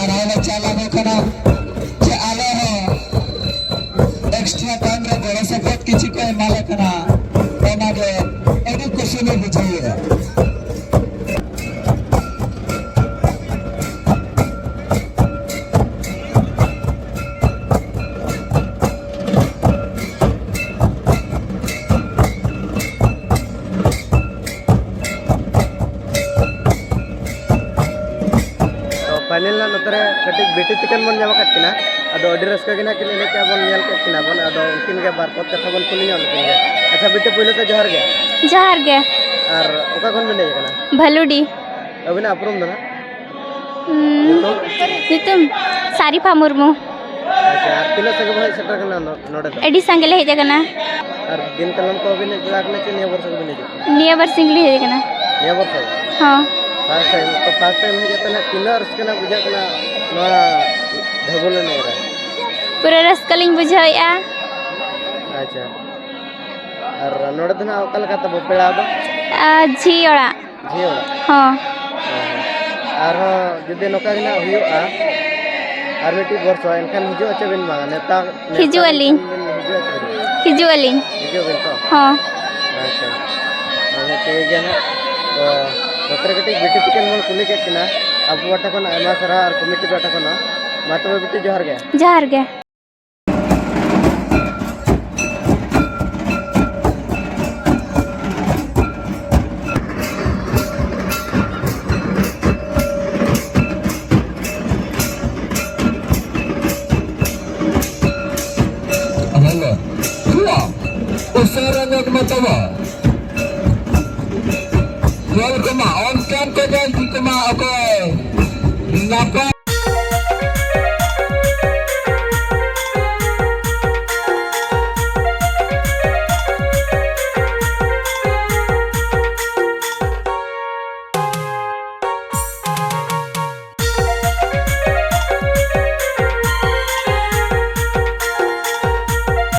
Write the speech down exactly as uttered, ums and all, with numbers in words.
ᱟᱨ ᱟᱞᱮ ᱪᱟᱞᱟᱣ ᱠᱟᱱᱟ ᱡᱮ ᱟᱞᱮ ᱦᱚᱸ ᱮᱠᱥᱴᱨᱟ ᱴᱟᱭᱤᱢ ᱨᱮ ᱜᱚᱲᱚ ᱥᱚᱯᱚᱦᱚᱫ ᱠᱤᱪᱷᱩ ᱠᱚ ᱮᱢᱟᱞᱮ ᱠᱟᱱᱟ, ᱚᱱᱟᱜᱮ ᱟᱹᱰᱤ ᱠᱩᱥᱤ ᱞᱮ ᱵᱩᱡᱷᱟᱹᱣᱮᱫᱼᱟ᱾ ᱛᱚ ᱯᱷᱟᱭᱱᱮᱞ ᱨᱮᱱᱟᱜ ᱱᱚᱛᱮ ᱨᱮ ᱠᱟᱹᱴᱤᱡ ᱵᱤᱴᱤ ᱛᱤᱠᱤᱱ ᱵᱚᱱ ᱧᱟᱢ ᱟᱠᱟᱫ ᱠᱤᱱᱟ᱾ ᱟᱫᱚ ᱟᱹᱰᱤ ᱨᱟᱹᱥᱠᱟᱹ ᱜᱮ ᱱᱟᱜ ᱠᱤᱱ ᱮᱱᱮᱡ ᱠᱮᱜᱼᱟ, ᱵᱚᱱ ᱧᱮᱞ ᱠᱮᱫ ᱠᱤᱱᱟ ᱵᱚᱱ᱾ ᱟᱫᱚ ᱩᱱᱠᱤᱱ ᱜᱮ ᱵᱟᱨ ᱯᱚᱫ ᱠᱟᱛᱷᱟ ᱵᱚᱱ ᱠᱩᱞᱤ ᱧᱚᱜ ᱞᱮᱠᱤᱱ ᱜᱮ᱾ ᱟᱪᱪᱷᱟ ᱵᱤᱴᱤ, ᱯᱩᱭᱞᱩ ᱛᱮ ᱡᱚᱦᱟᱨ ᱜᱮ᱾ ᱡᱚᱦᱟᱨ ᱜᱮ᱾ ᱟᱨ ᱚᱠᱟ ᱠᱷᱚᱱ ᱵᱤᱱ ᱦᱮᱡ ᱟᱠᱟᱱᱟ? ᱵᱷᱟᱞᱩᱰᱤ᱾ ᱟᱹᱵᱤᱱᱟᱜ ᱩᱯᱨᱩᱢ ᱫᱚ ᱱᱟᱜ? ᱩᱸ, ᱧᱩᱛᱩᱢ? ᱧᱩᱛᱩᱢ ᱥᱟᱨᱤᱯᱷᱟ ᱢᱩᱨᱢᱩ᱾ ᱟᱪᱪᱷᱟ, ᱟᱨ ᱛᱤᱱᱟᱹᱜ ᱥᱟᱸᱜᱮ ᱵᱚᱱ ᱦᱮᱡ ᱥᱮᱴᱮᱨ ᱟᱠᱟᱱᱟ ᱱᱚ-, ᱱᱚᱰᱮ ᱫᱚ? ᱟᱹᱰᱤ ᱥᱟᱸᱜᱮ ᱞᱮ ᱦᱮᱡ ᱟᱠᱟᱱᱟ᱾ ᱟᱨ ᱫᱤᱱ ᱠᱟᱞᱚᱢ ᱠᱚ ᱵᱤᱱ ᱦᱮᱡ ᱵᱟᱲᱟ ᱟᱠᱟᱱᱟ ᱪᱮ ᱱᱤᱭᱟᱹ ᱵᱚᱨᱥᱚ ᱜᱮᱵᱤᱱ ᱦᱤᱡᱩᱜ ᱠᱟᱱᱟ? ᱱᱤᱭᱟᱹ ᱵᱟᱨ ᱥᱤᱧ ᱞᱮ ᱦᱮᱡ ᱟᱠᱟᱱᱟ᱾ ᱱᱤᱭᱟᱹ ᱵᱚᱨᱥᱚ? ᱦᱚᱸ᱾ ᱯᱷᱟᱥᱴ ᱴᱟᱭᱤᱢ, ᱛᱚ ᱯᱷᱟᱥᱴ ᱴᱟᱭᱤᱢ ᱦᱮᱡ ᱠᱟᱛᱮ ᱱᱟᱜ ᱛᱤᱱᱟᱹᱜ ᱨᱟᱹᱥᱠᱟᱹ ᱱᱟᱜ ᱵᱩᱡᱷᱟᱹᱜ ᱠᱟᱱᱟ ᱱᱚᱣᱟ ᱰᱷᱟᱹᱵᱩᱞ ᱮᱱᱮᱡ ᱨᱮ? ᱯᱩᱨᱟᱹ ᱨᱟᱹᱥᱠᱟᱹ ᱞᱤᱧ ᱵᱩᱡᱷᱟᱹᱣᱮᱫᱼᱟ᱾ ᱟᱪᱪᱷᱟ, ᱟᱨ ᱱᱚᱰᱮ ᱫᱚ ᱱᱟᱜ ᱚᱠᱟ ᱞᱮᱠᱟ ᱛᱟᱵᱚ ᱯᱮᱲᱟ ᱫᱚ? ᱟᱨ ᱡᱷᱤ ᱚᱲᱟᱜ᱾ ᱡᱷᱤ ᱚᱲᱟᱜ? ᱦᱚᱸ᱾ ᱦᱚᱸ, ᱦᱚᱸ᱾ ᱟᱨᱦᱚᱸ ᱡᱩᱫᱤ ᱱᱚᱝᱠᱟ ᱜᱮ ᱱᱟᱜ ᱦᱩᱭᱩᱜᱼᱟ ᱟᱨ ᱢᱤᱫᱴᱤᱡ ᱵᱚᱨᱥᱚ, ᱮᱱᱠᱷᱟᱱ ᱦᱤᱡᱩᱜ ᱟᱪᱮ ᱵᱤᱱ ᱵᱟᱝᱟ? ᱱᱮᱣᱛᱟ, ᱱᱮᱣᱛᱟ ᱦᱤᱡᱩᱜ ᱟᱹᱞᱤᱧ᱾ ᱞᱮᱱᱠᱷᱟᱱ ᱵᱤᱱ ᱦᱤᱡᱩᱜ ᱟᱪᱮ ᱵᱤᱱ? ᱦᱤᱡᱩᱜ ᱟᱹᱞᱤᱧ᱾ ᱦᱤᱡᱩᱜ ᱵᱤᱱ ᱛᱚ? ᱦᱚᱸ᱾ ᱟᱪᱪᱷᱟ, ᱟᱪᱪᱷᱟ, ᱴᱷᱤᱠ ᱜᱮᱭᱟ ᱱᱟᱜ᱾ ᱛᱚ ᱱᱚᱛᱮ ᱨᱮ ᱠᱟᱹᱴᱤᱡ ᱵᱤᱴᱤ ᱛᱤᱠᱤᱱ ᱵᱚᱱ ᱠᱩᱞᱤ ᱠᱮᱫ ᱠᱤᱱᱟ, ᱟᱵᱚ ᱯᱟᱦᱴᱟ ᱠᱷᱚᱱ ᱟᱭᱢᱟ ᱥᱟᱨᱦᱟᱣ ᱟᱨ ᱠᱚᱢᱤᱴᱤ ᱯᱟᱦᱴᱟ ᱠᱷᱚᱱ ᱦᱚᱸ᱾ ᱢᱟ ᱛᱚᱵᱮ ᱵᱤᱴᱤ, ᱡᱚᱦᱟᱨ ᱜᱮ᱾ ᱡᱚᱦᱟᱨ ᱜᱮ᱾ ᱦᱮᱞᱳ᱾ ᱩᱥᱟᱹᱨᱟ ᱧᱚᱜ ᱢᱮ ᱛᱚᱵᱮ᱾ ᱧᱮᱞ ᱠᱚᱢᱟ, ᱚᱱᱠᱟᱱ ᱠᱚ ᱧᱮᱞ ᱴᱷᱤᱠ ᱠᱚᱢᱟ, ᱚᱠᱚᱭ ᱱᱟᱯᱟᱭ